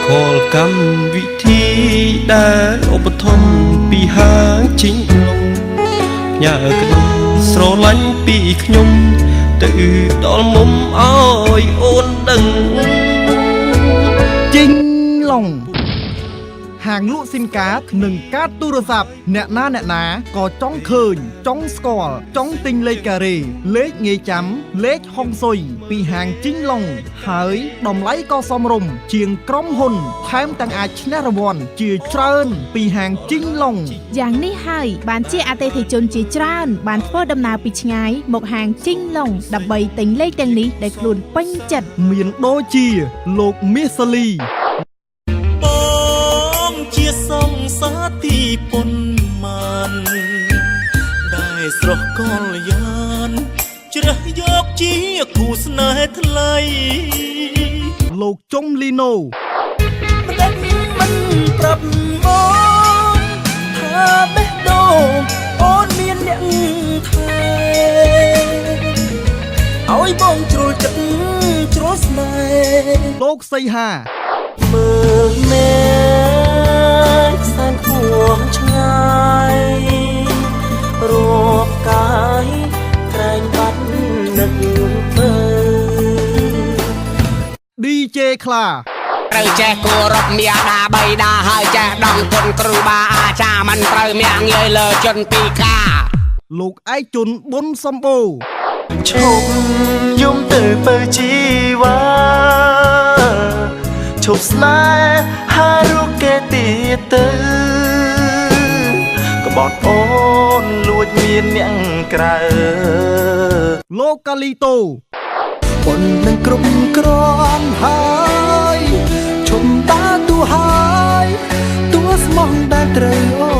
ខលកម្មវិធីដែលឧបត្ថម្ភពីហាងជីងឡុងផ្ញើក្តីស្រឡាញ់ពីខ្ញុំ ទៅដល់មុំឲ្យអូនដឹង ជីងឡុងហាងលក់ស៊ីមកាតនិងកាតទូរស័ព្ទអ្នកណាអ្នកណាក៏ចង់ឃើញ ចង់ស្គាល់ចង់ទិញលេខការ៉េលេខងាយចាំ លេខហុងស៊ុយពីហាងជីងឡុងហើយតម្លៃក៏សមរម្យជាងក្រុមហ៊ុនថែមទាំងអាចឈ្នះរង្វាន់ជាច្រើនពីហាងជីងឡុង យ៉ាងនេះហើយបានជាអតិថិជនជាច្រើន បានធ្វើដំណើរពីឆ្ងាយមកហាងជីងឡុងដើម្បីទិញលេខទាំងនេះដែលខ្លួនពេញចិត្ត មានដូចជាលោកមាសសាលី បងជាសង្សារទីប៉ុន្មានដែលស្រស់កលយាន ជ្រើសយកជាគូស្នេហ៍ថ្លៃ លោកចុងលីណូ ម្ដេចមិនប្រាប់បងថាបេះដូងអូនមានអ្នកថែឲ្យបងជ្រុលចិត្តជ្រុលស្នេហ៍ លោកសីហា មើលមេឃសែនខួងឆ្ងាយរាប់កាយក្រែងបាត់នឹកពើ DJ ខ្លា ត្រូវចេះគោរពមាតាបៃតាហើយចេះដឹងគុណគ្រូបាអាចារ្យមិនត្រូវមាក់ងាយលើជនពីការ លោកឯកជនប៊ុនសម្បូរ ឈប់យំទៅពើជីវ៉ាឈប់ស្នេហារូបគេទៀតទៅក្បត់អូនលួចមានអ្នកក្រៅ លោកកាលីតូ ប៉ុននឹងគ្រប់គ្រាន់ហើយឈុំតាទូហើយតួស្មោះដែលត្រូវអូ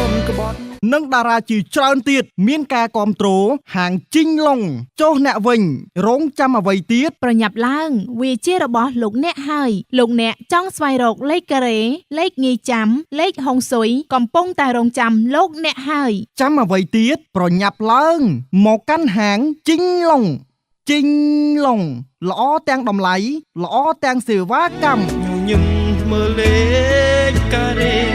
នក្បត់ និងតារាជាច្រើនទៀតមានការគ្រប់គ្រងហាងជីងឡុងចុះអ្នកវិញ រងចាំអ្វីទៀត ប្រញាប់ឡើងវាជារបស់លោកអ្នកហើយលោកអ្នកចង់ស្វែងរកលេខការ៉េលេខងាយចាំ លេខហុងស៊ុយកំពុងតែរងចាំលោកអ្នកហើយ ចាំអ្វីទៀតប្រញាប់ឡើង មកកាន់ហាងជីងឡុងជីងឡុងល្អទាំងតម្លៃល្អទាំងសេវាកម្ម ញញឹមមើលលេខការ៉េ